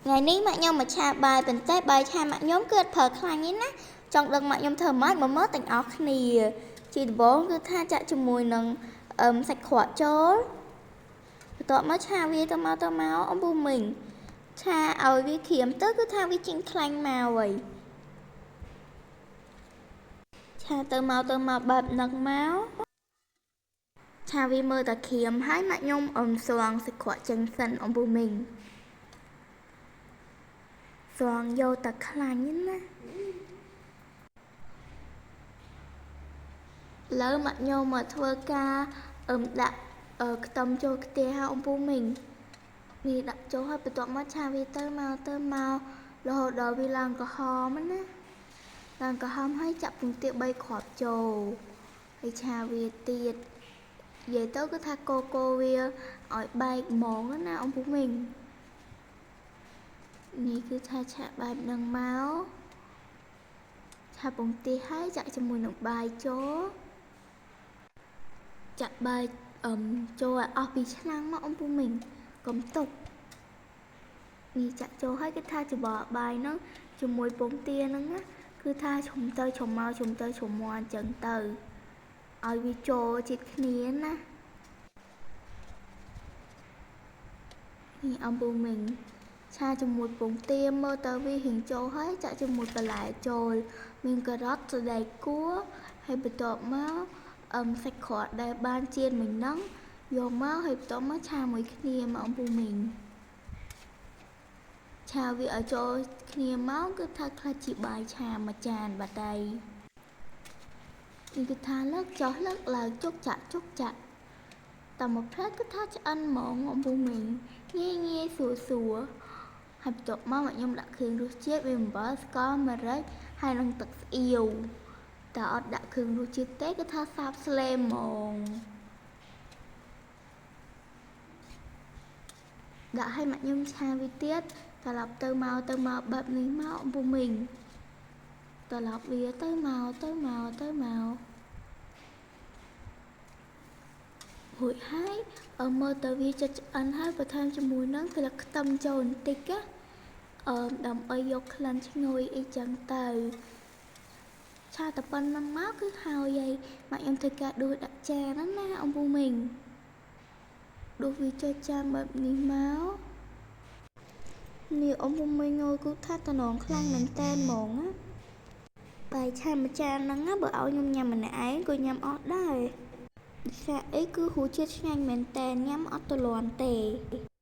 ថ្ងៃនេះម៉ាក់ខ្ញុំមកឆាបាយប៉ុន្តែបាយឆាម៉ាក់ខ្ញុំគឺអត់ប្រើខ្លាញ់ទេណាចង់ដឹងម៉ាក់ខ្ញុំធ្វើម៉េចមកមើលទាំងអស់គ្នាជាដំបូងគឺថាចាក់ជាមួយនឹងសាច់ក្រកចូលបន្ទាប់មកឆាវាទៅមកទៅមកអំពូមីងឆាឲ្យវាក្រៀមទៅគឺថាវាចេញខ្លាញ់មកហើយឆាទៅមកទៅមកបែបហ្នឹងមកឆាវាមើលតែក្រៀមហើយម៉ាក់ខ្ញុំស្រង់សាច់ក្រកចេញសិនអំពូមីងស្រង់យកតែខ្លាញ់ណាលើម៉ាក់ខ្ញុំមកធ្វើការដាក់ខ្ទឹមចូលខ្ទះអំពូមីងនេះដាក់ចូលហើយបន្ទាប់មកឆាវាទៅមកទៅមករហូតដល់វាឡើងក្រហមណាឡើងក្រហមហើយចាក់ពងទា3គ្រាប់ចូលហើយឆាវាទៀតនិយាយទៅគឺថាកូកូវាឲ្យបែកហ្មងណាអំពូមីងនេះគឺថាឆាបែបនឹងមកឆាពងទាហើយចាក់ជាមួយនឹងបាយចូលចាក់បាយចូលឲ្យអស់ពីឆ្នាំងមកអំពូមីងកុំទុកនេះចាក់ចូលហើយគឺថាច្របល់បាយហ្នឹងជាមួយពងទាហ្នឹងណាគឺថាជ្រុំទៅជ្រុំមកជ្រុំទៅជ្រុំមកអញ្ចឹងទៅឲ្យវាចូលជាតិគ្នាណានេះអំពូមីងឆាជាមួយពងទាមើលទៅវារៀងចូលហើយចាក់ជាមួយបន្លែចូលមានការ៉ុតសណ្តែកគួរហើយបន្ទាប់មកសាច់ក្រកដែលបានចៀនមិញហ្នឹងយកមកហើយបន្ទាប់មកឆាមួយគ្នាមកអំពូមីងឆាវាឲ្យចូលគ្នាមកគឺថាខ្លះជាបាយឆាមួយចានបាត់ហើយនេះគឺថាលើកចុះលើកឡើងជុកចាក់ជុកចាក់តែមួយផ្លែគឺថាឆ្អិនហ្មងអំពូមីងងាយងាយស្រួលស្រួលហើយបន្ទាប់មកខ្ញុំដាក់គ្រឿងរសជាតិវាអំបិលស្ករម្រេចហើយនិងទឹកស្អៀវតែអត់ដាក់គ្រឿងរសជាតិទេគឺថាសាបស្លេហ្មងដាក់ឲ្យម៉ាក់ខ្ញុំឆាវាទៀតត្រឡប់ទៅមកទៅមកបែបនេះមកអំពូមីងត្រឡប់វាទៅមកទៅមកទៅមករួចហើយមើលទៅវាចិត្តឆ្អិនហើយបន្ថែមជាមួយនឹងស្លឹកខ្ទឹមចូលបន្តិចណាដើម្បីយកក្លិនឈ្ងុយអីចឹងទៅឆាតែប៉ុណ្្នឹងមកគឺហើយហើយម៉ាក់ខ្ញុំធ្វើការដួសដាក់ចានណាអំពូមីងដួសវាចូលចានបែបនេះមកនេះអំពូមីងអើយគឺថាតំណងខ្លាំងមែនតែនហ្មងណាបាយឆាមួយចានហ្នឹងណាបើឲ្យខ្ញុំញ៉ាំម្នាក់ឯងក៏ញ៉ាំអស់ដែរសាអីគឺរសជាតិឆ្ងាញ់មែនតែនញ៉ាំអត់ទលាន់ទេ។